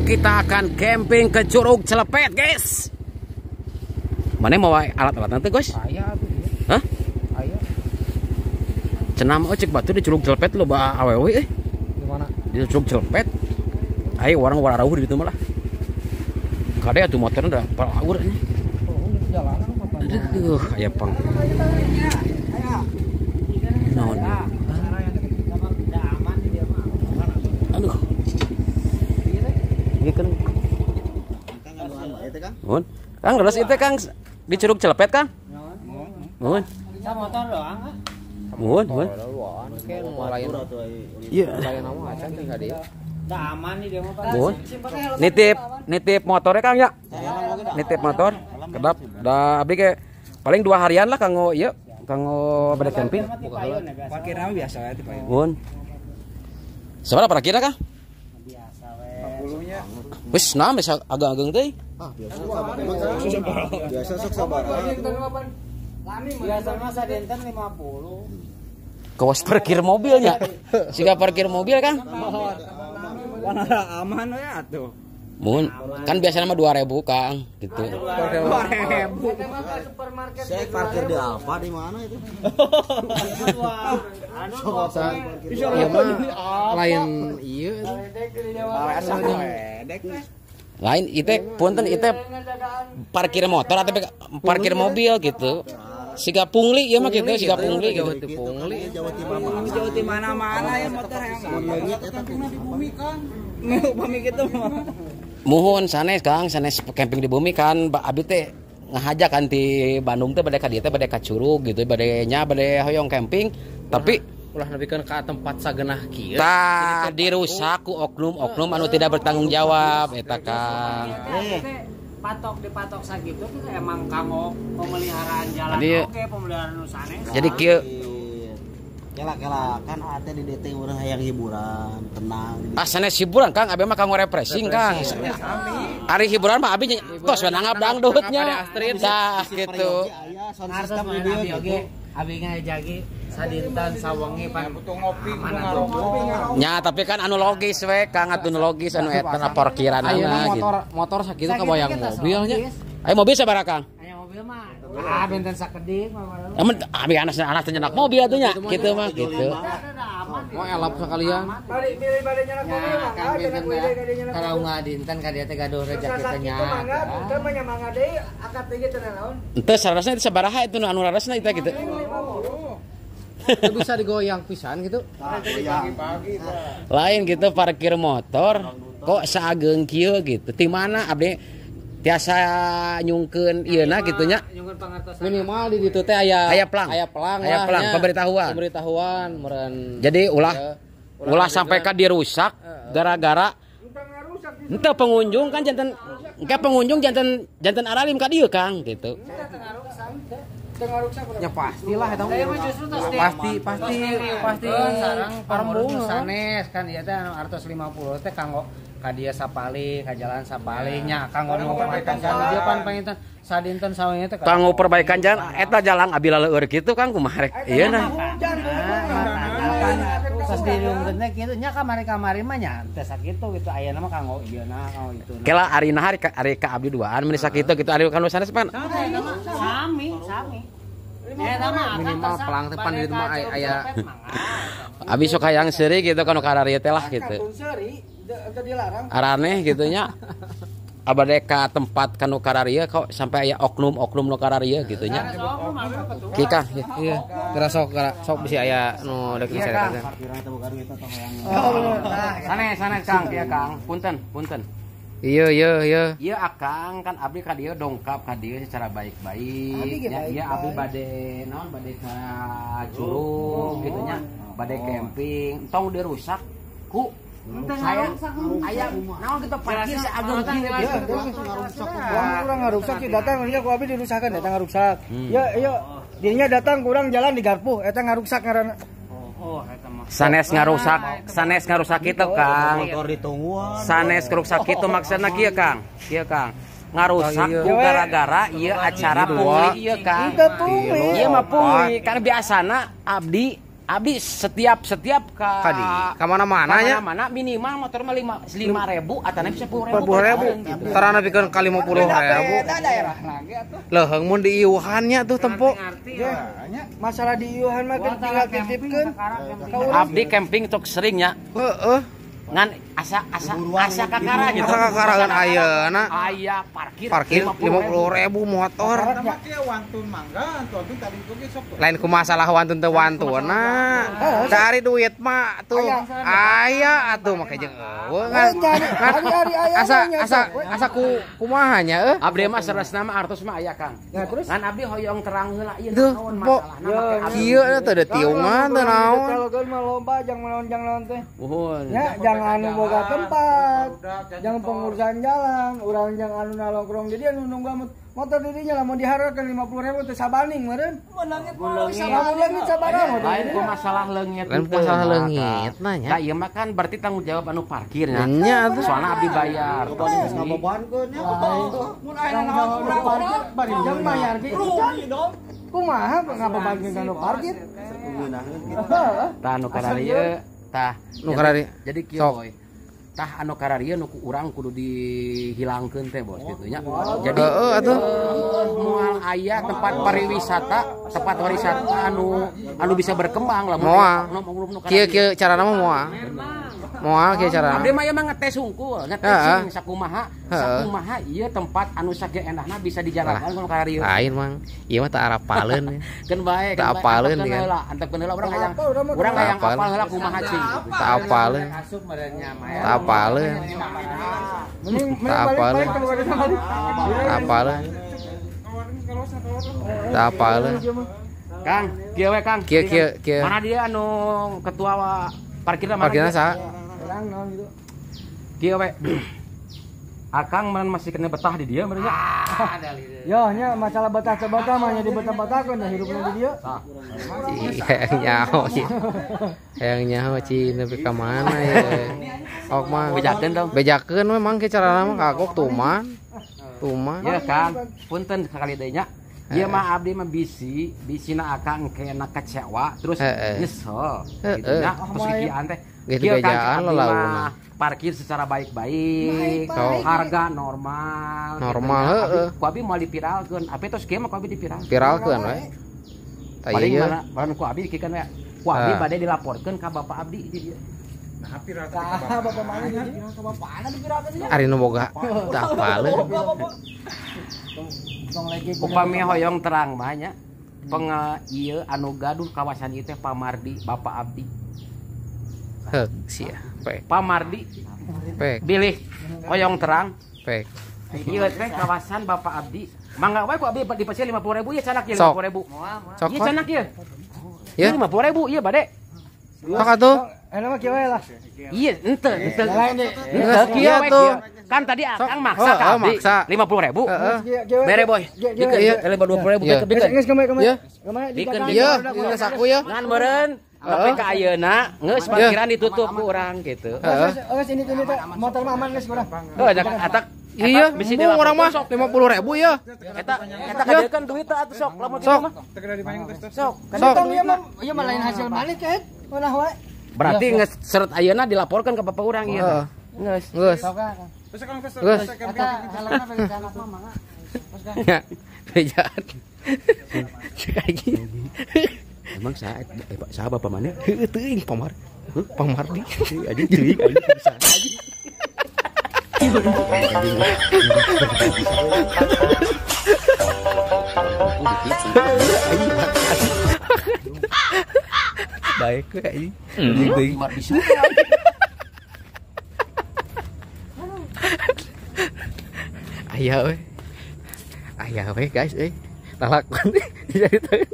Kita akan camping ke Curug Cilepet, guys. Mana mau alat-alat nanti, guys? Aya atuh. Hah? Aya. Cenah mah cek batu di Curug Cilepet loba awewe euy. Di mana? Di Curug Cilepet. Ayo orang wararauh di ditu mah lah. Kade atuh motorna da palawur nya. Oh, di jalanan apa? Aduh, aya pang. Naon? Aduh. Ini kan. Mohon. Kang, leres itu Kang di Curug Cilepet, Kang? Mohon. Motor doang ah. Mohon, mohon. Iya. Mohon. Nitip, nitip motornya Kang ya. Nitip motor. Kedap da abdi ke paling 2 harian lah kanggo ieu, kanggo bade camping. Parkirna biasa ya tipe. Mohon. Sabaraha parkirna, Kang? Biasa we. 40-nya. Wis nah bisa agak-ageng teh. Ah, biasa biasa sok sabaraha. Biasa mah sadenten 50. Kawas parkir mobilnya. Siga parkir mobil, Kang. Warna aman we atuh. Mun, kan biasanya mah 2000, Kang, gitu. 2000. Saya parkir di Alfa di mana itu? Iya mah lain ieu. Lain itu punten itu parkir motor atau parkir mobil gitu. Siga pungli ieu mah gitu, siga pungli gitu. Pungli jauh di mana-mana ya motor yang di bumi kan. Bumi gitu mah. Muhun sanes Kang, sanes camping di bumi kan abi teh ngahaja kan di Bandung teh bade ka dieu teh bade ka Curug gitu, bade nya bade hoyong camping tapi ulah nepikeun ka tempat sagenah kieu. Tah dirusak ku oknum-oknum anu tidak bertanggung jawab eta Kang. Patok dipatok sakitu kita emang kanggo pemeliharaan jalan oke, pemeliharaan nu sanes. Jadi kieu kela-kela kan ate di DT urang hayang hiburan, tenang. Ah sanes hiburan Kang, abi mah kanggo refreshing Kang. Ari hiburan mah abi tos we nanggap dangdutnya. Tah gitu. Abi ngajagi sadinten sawengi pan butuh ngopi ngarokok. Nya tapi kan anu logis we Kang, atuh nu logis anu eta parkiranana gitu. Motor motor sakitu kabayang mobilnya. Ayo mobil sabaraha Kang? Aya mobil mah ah benten sakedik mah. Amun abi anas-anas teh nyenak mobil atuh nya kitu mah gitu. Mau elap sekalian. Ya Kang benten teh kalau ngadinten ka dieu teh gaduh rejeki teh nya. Henteu sarasna itu sabaraha itu anu rarasna itu gitu. Itu bisa digoyang pisan gitu. Lain gitu parkir motor kok saageng kieu gitu. Ti mana abdi tiasa nyungkeun ieuna gitu nya. Minimal di ditu teh aya aya pelang. Aya pelang. Aya pelang pemberitahuan. Pemberitahuan meureun. Jadi ulah ulah sampai ka dirusak gara-gara henteu pengunjung kan janten engke pengunjung janten janten aralim ka dieu Kang gitu. Ya pastilah eta. Pasti pasti pasti sareng pangurus sanes kan ieu teh anu artos 50 teh kanggo ka dieu sapalih, ka jalan sapalih nya kanggo nu perbaikan jalan dieu pan panginten sadinten sawengi teh kanggo perbaikan jalan eta jalan abi laleueur kitu Kang kumaha rek ieu nah. Tos diurungkeun teh kitu nya kamari-kamari mah nya teh sakitu gitu ayeuna mah kanggo ieu nah kanggo itu. Kela ari nah ari ka abdi duaan mun sakitu gitu ari kanu sanes pan. Sami sami. Minimal pelang teh pan di ditu mah aya abi sok hayang seuri gitu kanu kararieu teh lah gitu. Araneh gitu nya. Abade ka tempat kanu kararieu kok sampai aya oknum-oknum nu kararieu gitu nya. Ki Kang, iya. Geura sok sok bisi aya nu deuk dicaritakeun. Sanes sanes Kang, ieu Kang. Punten, punten. Iya iya iya. Iya akang kan abdi ka dieu dongkap ka dieu secara baik-baik. Ya iya abdi bade naon bade ka curug gitu nya, bade camping, entong dirusak ku saya aya naon kitu parkir saageng kieu. Urang ngarusak sih datang nya ku abdi dirusakan eta ngaruksak. Ya iya dirinya datang kurang jalan di garpu eta ngaruksak ngaranna. Sanes ngarusak, sanes ngarusak kitu Kang. Sanes ngarusak kitu maksudna kieu Kang. Kieu Kang. Ngarusak ku gara-gara ieu acara pungli ieu Kang. Ieu mah pungli kan biasana abdi Abdi setiap ka ka mana-mana nya. Mana minimal motor mah 5.000 atana 10.000. 10.000. Tarana pikeun ka 50.000. Beda daerah lagi atuh. Leuheung mun diiuhan nya tuh tempo. Masalah diiuhan mah kan tinggal titipkeun. Abdi camping tok sering nya. Heeh. Ngan asa kakara gitu. Asa kakara ayeuna. Aya parkir 50.000 motor. Wantun mangga, wantun tadi ge sok. Lain ku masalah wantun teu wantunna. Cari duit mah tuh. Aya atuh make jeung eueuh kan. Asa ku kumaha nya eueuh. Abdi mah saresna mah artos mah aya Kang. Ngan abdi hoyong terang heula ieu naon masalahna make abdi. Kieu teh da tiungan teh naon. Kalau mah lomba jang naon teh. Muhun. Ya jangan anu boga tempat, jangan pengurusan jalan, urang jangan anu nongkrong jadi anu nunggu motor dirinya lah mau diharapkan 50.000 teh sabaning meureun. Leungit sabarang. Lain ku masalah leungit. Lain ku masalah leungit nanya. Tah ieu mah kan berarti tanggung jawab anu parkirnya. Nya atuh. Soalna abdi bayar. Ngabebankeun nya. Mun aya naon urang parkir bari jang bayar ge. Kumaha ngabebankeun anu parkir? Tah anu kararieu tah nu kararieu. Jadi kieu boy. Tah anu kararieu nu ku urang kudu dihilangkeun teh bos gitu nya. Jadi heeh atuh moal aya tempat pariwisata anu bisa berkembang lamun moal. Kieu carana mah moal. Moal kieu carana. Abdi mah ieu mah ngetes hungkul, ngetes sakumaha, sakumaha ieu tempat anu sakieu endahna bisa dijalankan ku kararieu. Lain mang, ieu mah teu arapaleun. Keun bae, teu apaleun kan. Antepkeun heula urang hayang apal heula kumaha cing. Teu apaleun. Teu apaleun. Teu apaleun. Teu apaleun. Teu apaleun. Kang, kieu we Kang. Kieu kieu. Mana dia anu ketua parkirna mana? Parkirna saha? Urang naon gitu. Kieu we. Akang meureun masih kena betah di dia meureun nya. Yo nya masalah betah teu betah mah nya dibetah-betahkeun dah hirupna di dieu. Hayang nyaho ieu. Hayang nyaho cing nepi ka mana ye. Ok mah bejakeun dong. Bejakeun we mang ke carana mah kagok tuman. Tuman. Ya Kang, punten sakali deui nya. Ieu mah abdi mah bisi, bisina akang kena kecewa terus nyesel gitu nya. Terus kikian teh. Gitu gejaan lalauna. Parkir secara baik-baik, harga normal. Normal heeh. Ku abi moal dipiralkeun, abi tos kieu mah ku abi dipiralkeun. Piralkeun we. Tah Paling ieu. mana ku abi kieu we. Ku abi bade dilaporkeun ka bapak abdi di dieu. Nah, viral ka bapak mana di dieu? Ka bapak mana dipiralkeun dieu? Ari nu boga teu apaleun. Upami hoyong terang mah nya. Penga ieu anu gaduh kawasan ieu teh Pamardi, Bapak Abdi. Heuk sia. Pek. Pamardi. Pek. Bilih hoyong terang. Pek. Ieu teh kawasan Bapak Abdi. Mangga wae ku abdi dipasieun 50.000 ieu canak ieu 50.000. Sok. Ieu canak ieu. Ieu 50.000 ieu bade. Sok atuh. Enak mah kieu we lah. Iya, henteu, henteu. Geus kieu tuh. Kan tadi akang maksa ka abdi 50.000. Bere boy. Dikeun ieu 20.000 bikeun. Geus kemana kemana? Bikeun ieu, ieu saku ieu. Ngan meureun tapi ka ayeuna geus parkiran ditutup ku urang gitu. Geus ini teh motor mah aman geus urang. Heuh, atak iya, embung urang mah 50.000 ya. Eta kadeulkeun duit teh atuh sok lamun kitu mah. Sok. Sok. Ieu mah lain hasil balik eh. Ulah wae. Berarti geus seret ayeuna dilaporkan ke bapak urang ieu. Geus. Geus. Geus. Ya, bejaan. Cek aing. Emang saha saha bapak mana? Heueuh teuing Pamar. Pamardi. Anjing teuing anjing bisa. Baik we anjing. Anjing teuing. Aya we. Aya we guys euy. Lalakon jadi teuing.